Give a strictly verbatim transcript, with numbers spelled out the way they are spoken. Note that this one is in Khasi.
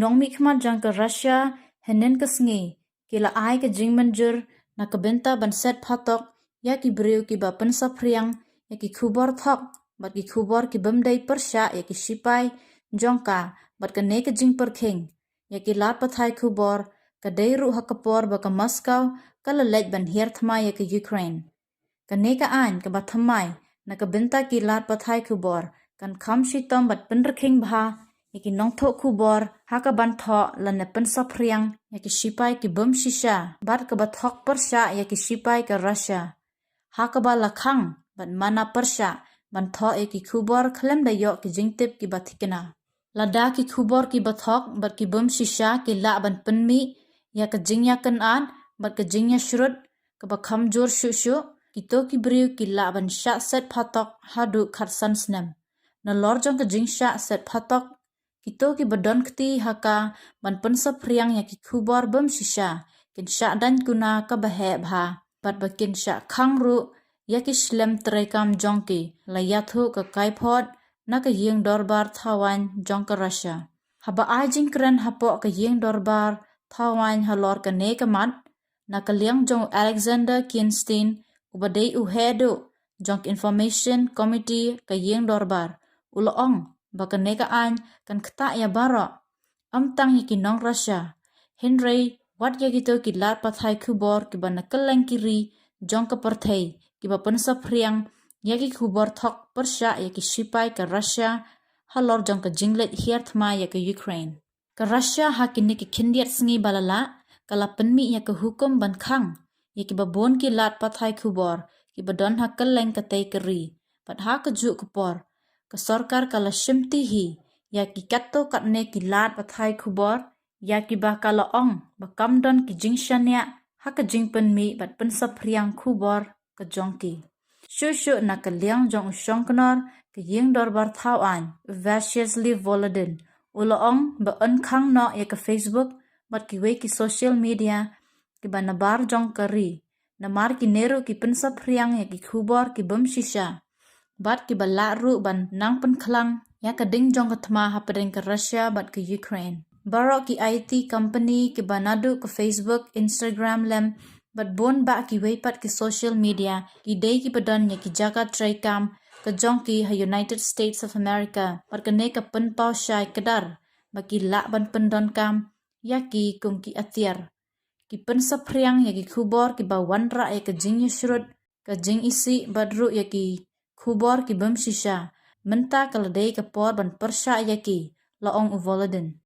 Nongmihkhmat jong ka Russia hynnin ka sngi ki la ai ka jingmynjur na ka bynta ban set phatok ïa ki briew kiba pynsaphriang ïa ki khubor thok bad ki khubor ki bym dei pyrshah ïa ki sipai jong ka, bad kane ka jingpyrkhing ïa ki lad pathai khubor ka dei ruh ha ka por ba ka Moscow ka la leit ban hiar thma ïa ka Ukraine. Kane ka aiñ kaba thymmai na ka bynta ki lad pathai khubor kan kham shitom bad pynrkhing bha ïa ki nongthoh khubor ha kaban thoh lane pynsaphriang ïa ki sipai ki bym shisha bad kaba thok pyrshah ïa ki sipai ka Russia, ha kaba la khang bad mana pyrshah ban thoh ïa ki khubor khlem da ïoh ki jingtip kiba thikna. Lada ki khubor kiba thok bad ki bym shisha ki lah ban pynmih ïa ka jingïakynad bad ka jingïashrut kaba kham jur shuh shuh, kito ki briew ki lah ban shah set phatok haduh khatsan snem. Nalor jong ka jingshah set phatok, kito kiba don kti ha ka ban pynsaphriang ïa ki khubor bym shisha kin shah daiñ kuna kaba heh bha bad ba kin shah khang ruh ïa ki shlem treikam jong ki, la ïathuh ka kaiphod na ka ïing dorbar thawaiñ jong ka Russia. Haba ai jingkren hapoh ka ïing dorbar thawaiñ halor kane ka mat, na ka liang jong u Alexander Kinshtein, uba dei u heh duh jong ka Information Committee ka ïing dorbar, u la ong ba kane ka aiñ kan ktah ïa baroh, ym tang ïa ki nong Russia, hynrei wat ïa kito ki lad pathai khubor kiba na kylleng ki ri jong ka pyrthei kiba pynsaphriang ïa ki khubor thok pyrshah ïa ki sipai ka Russia halor jong ka jingleit hiar thma ïa ka Ukraine. Ka Russia ha kine ki khyndiat sngi ba la lah ka la pynmih ïa ka hukum ban khang ïa kiba bun ki lad pathai khubor kiba don ha kylleng katei ka ri, bad ha kajuh ka por ka sorkar ka la shimti hi ïa ki katto katne ki lad pathai khubor ïa kiba ka la ong ba kam don ki jingshaniah ha ka jingpynmih bad pynsaphriang khubor ka jong ki. Shuh shuh na ka liang jong u shongknor ka ïing dorbar thawaiñ, u Vyacheslav Volodin, u la ong ba yn khang noh ïa ka Facebook bad kiwei ki social media kiba nabar jong ka ri, namar kine ruh ki pynsaphriang ïa ki khubor ki bym shisha bad kiba lah ruh ban nang pynkhlang ïa ka ding jong ka thma hapdeng ka Russia bad ka Ukraine. Baroh ki I T company kiba naduh ka Facebook, Instagram lem bad bun bah kiwei pat ki social media ki dei kiba don ïa ki jaka treikam ka jong ki ha United States of America, bad kane ka pynpaw shai kdar ba ki lah ban pyndonkam ïa ki kum ki atiar. Ki pynsaphriang ïa ki khubor kiba wanrah ïa ka jingïashrut, ka jingisih bad ruh ïa ki khubor ki bym shisha, mynta ka la dei ka por ban pyrshah ïa ki, la ong u Volodin.